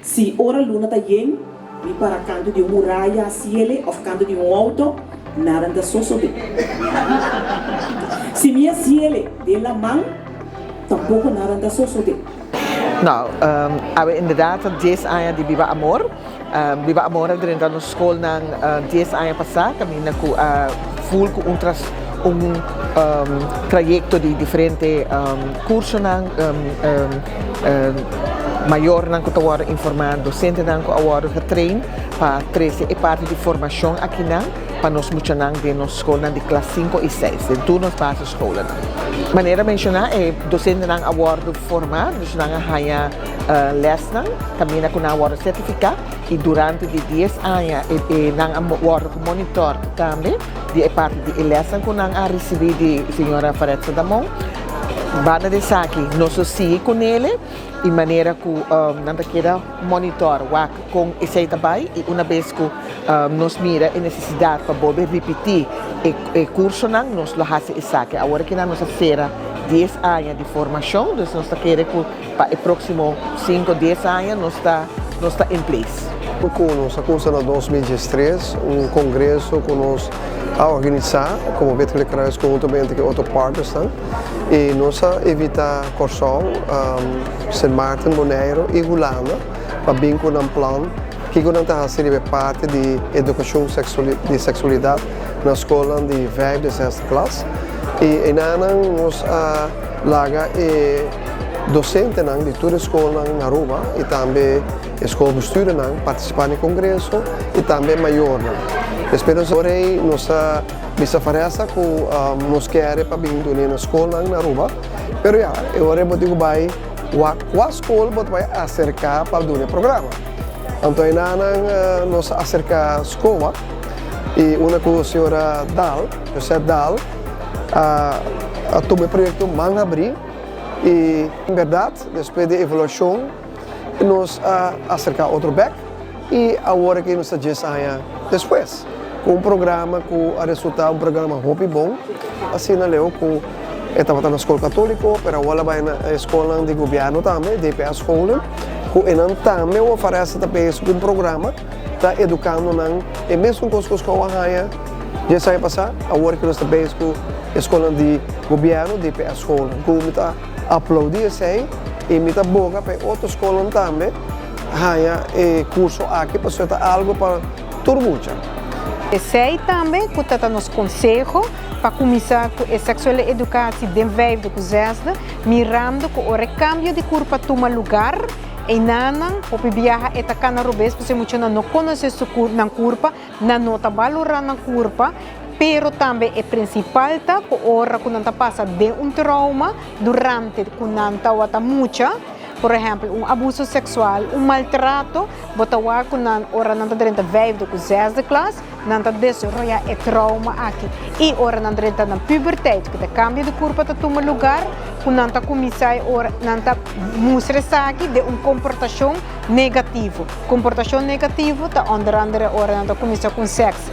Si ora luna ta yen, mi para kantu di un muraya hasiele òf kantu di un outo, nada n'ta sosodé. Si mi hasiele den laman, tampoko nada n'ta sosodé. Nou, awe inderdaad ta dies aña di Biba Amor. Biba Amor a drenta nos skolnan dies aña pasá, kaminda ku a ful ku un tras un trayekto di diferente kursonan, mayornan ku ta wòrdu informá, dosentenan ku a wòrdu getrain pa trese e parti di formashon akinan pa nos muchanan den nos skolnan di klas sinku i seis, den tur nos basisscholennan. Manera menshoná e dosentenan a wòrdu formá, dus nan a haña lèsnan kaminda ku nan a wòrdu sertifiká i durante di dies aña e nan a wòrdu gemonitòr tambe di e parti di e lèsnan ku nan a risibí di señora Faretza Damon. Banda di esaki nos lo sigui ku nele i manera ku nan ta keda monitor wak kon esei ta bai i una bes ku nos mira e nesesidat pa bolbe ripití e kursonan nos lo hasi esaki. Awor aki nan nos a sera dies aña di formashon dus nos ta kere ku pa e próksimo sinku dies aña nos ta nos ta in place. Ku nos a kumsa na 2013 un kongreso ku nos a organisá komo Wit Gele Kruis konhuntamente ku e otro partnersnan i nos a invitá Kòrsou, Sint Maarten, Boneiru i Hulanda pa bin ku nan plan kiko nan ta hasi riba e parti di edukashon di seksualidat na skolnan di vijfde, zesde klas i enanan nos a laga e dosentenan di tur e skolnan na Aruba i tambe E skolbestuurdernan partisipá na e kongreso i tambe e mayornan. Despues nos ora ei nos a bisa Faresa ku nos kere pa bin dun'é na skolnan na Aruba. Pero ya, e ora ei bo tin ku bai wak kua skol bo ta bai aserká pa duna e programa. Anto enanan nos a aserká SCOA i unda ku señora Daal, Josette Daal, a tuma e proyekto man habrí i en bèrdat despues di evaluashon, Nos a aserká otro bèk i awor aki nos ta djes aña despues ku un programa ku a resultá un programa hopi bon. Asina leu ku e tabata na skol katóliko pero awor a bai na e skolnan di gobièrnu tambe, DPS scholen, ku enan tambe awor parese ta bezig ku un programa ta edukando nan e mesun kos ku skol a haña djes aña pasá, awor aki nos ta bezig ku e skolnan di gobièrnu, DPS scholen, ku mi ta. Aplaudí esei i mi ta boga pa e otro skolnan tambe haña e kurso aki pasobra ta algu pa tur mucha. Esei tambe ku ta ta nos konseho pa kuminsá ku e seksuele edukasi den vijfde ku zesde, mirando ku ora e kambio di kurpa tuma lugar, einanan hopi biaha e ta kana robes pasobra e muchanan no konosé su nan kurpa, Nan no ta balorá nan kurpa, pero tambe e prinsipal ta ku ora ku nan ta pasa den un trauma durante ku nan tabata mucha, por ehèmpel un abuso seksual, un maltrato, bo ta wak ku nan ora nan ta drenta vijfde ku zesde klas, nan ta desaroyá e trauma aki. I ora nan drenta nan puberteit, ku ta kambio di kurpa ta tuma lugar, ku nan ta kuminsá e ora nan ta mustra esaki den un komportashon negativo. Komportashon negativo ta onder andere ora nan ta kuminsá ku sèks,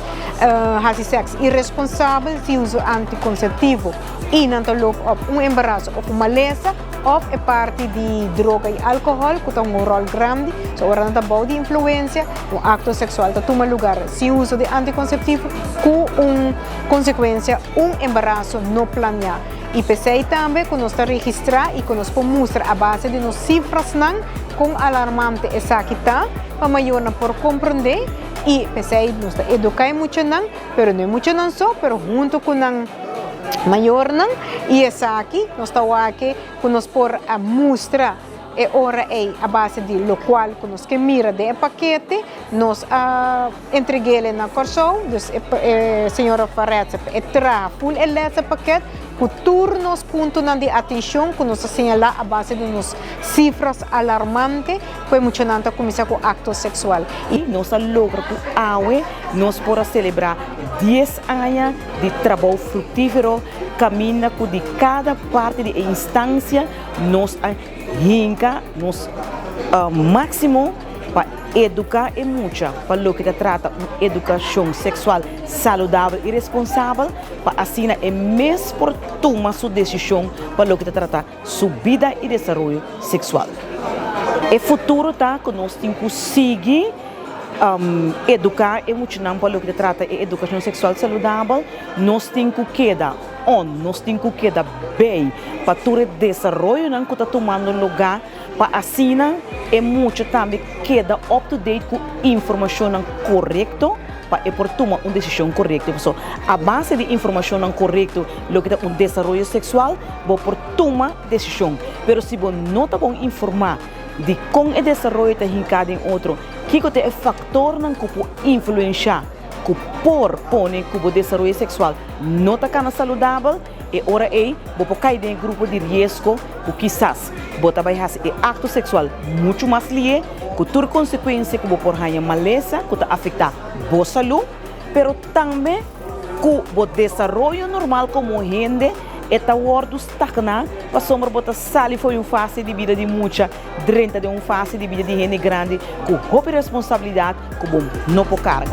hasi sèks iresponsabel sin uso antikonseptivo i nan ta loop op un embaraso òf un malesa òf e parti di droga i alkohòl ku ta hunga un ròl grandi. So ora nan ta bou di influensia un akto seksual ta tuma lugar sin uso di antikonseptivo ku un konsekuensia un embaraso no planiá. I p'esei tambe ku nos ta registrá i ku nos por mustra a base di nos sifrasnan kon alarmante esaki ta pa mayornan por komprondé i p'esei nos ta eduká e muchanan, pero no e muchanan so, pero huntu ku nan mayornan i esaki nos ta wak ku nos por a mustra e ora ei a base di lokual ku nos ke mira den e pakete, nos a entreg'é na Kòrsou, dus e señora Farretze e traha ful e lèsepakèt ku tur nos puntonan di atenshon ku nos a señalá a base di nos sifras alarmante ku e muchanan ta kuminsá ku akto seksual. I nos a logra ku awe nos por a selebrá dies aña di trabou fruktífero kaminda ku di kada parti di e instansia nos a hinka nos máksimo pa eduká e mucha pa loke ta trata un edukashon seksual saludabel i responsabel pa asina e mes por tuma su desishon pa loke ta trata su bida i desaroyo seksual. E futuro ta ku nos tin ku sigui eduká e muchanan pa loke ta trata e edukashon seksual saludabel. Nos tin ku keda on, nos tin ku keda bei pa tur e desaroyonan ku ta tumando lugá pa asina e mucha tambe keda up to date ku informashonnan korekto pa e por tuma un desishon korekto. Pasobra a base di informashonnan korekto loke ta un desaroyo seksual bo por tuma desishon. Pero si bo no ta bon informá di kon e desaroyo ta hinká den otro, kiko ta e faktornan ku por influenshá ku por pone ku bo desaroyo seksual no ta kana saludabel, e ora ei bo por kai den e grupo di riesgo ku kisas bo ta bai hasi e akto seksual muchu mas lié, ku tur konsekuensia ku bo por haña malesa ku ta afektá bo salú, pero tambe ku bo desaroyo normal komo hende e ta wòrdu stagná pasobra bo ta sali for di un fase di bida di mucha drenta den un fase di bida di hende grandi ku hopi responsabilidat ku bo no por karga.